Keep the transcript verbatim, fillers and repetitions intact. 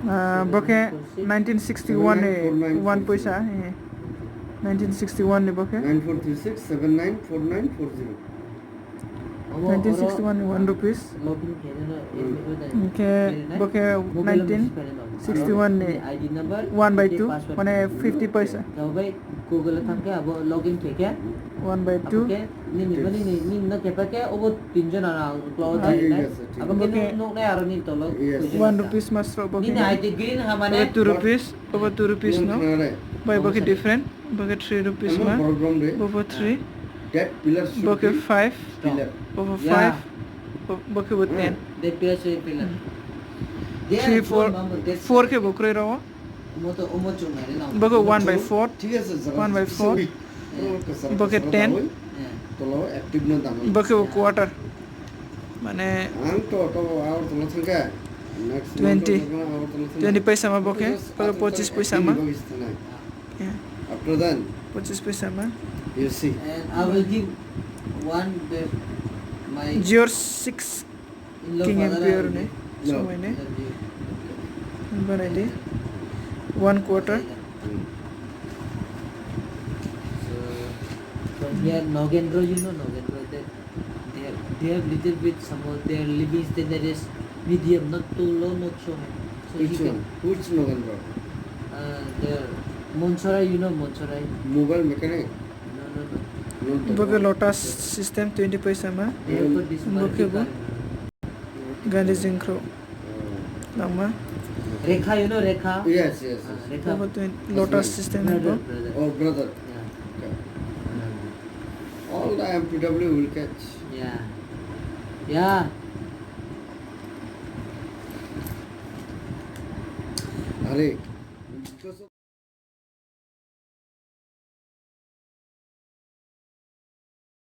Ah, bo khe nineteen sixty-one ni one poisa, eh. Nineteen sixty-one ni bo khe. Nine four three six seven nine four nine four zero. Nineteen sixty-one ni one rupees. Hing khe bo khe nineteen sixty-one ni one by two, mane fifty poisa. One by two. One rupees ma sroh bo khe. Bo khe two rupees, bo khe two rupees no. Bai bo khe different, bo khe three rupees ma. Bo bo three. Bo khe five. Bo bo five. Bo, bo khe bo ten. Three, four, four khe bo kroi rao. Bo khe one by four. One by four. Bo khe ten. Bo khe bo quarter. Mane twenty. Twenty poisa ma bo khe, bo khe pochis poisa ma. Pochis poisa ma. Jio six King Emperor ni somoi ni. Bo nai di. One quarter. From here, Nagendra, you know Nagendra, they, they have, they have little bit, some of their living standard is medium, not too low, not so high. So which one? Which Nagendra? Uh, the Monsorai, you know Monsorai? Mobile mechanic? No, no, no. Bo khe Lotus system twenty poisa ma. Bo khe bo. Gandhi jingkhrouh. Langma. Rekha, you know Rekha? Yes, yes, yes. Rekha. Bo Lotus system ni bo. Oh, brother. All the M P W will catch. Yeah. Yeah. Are.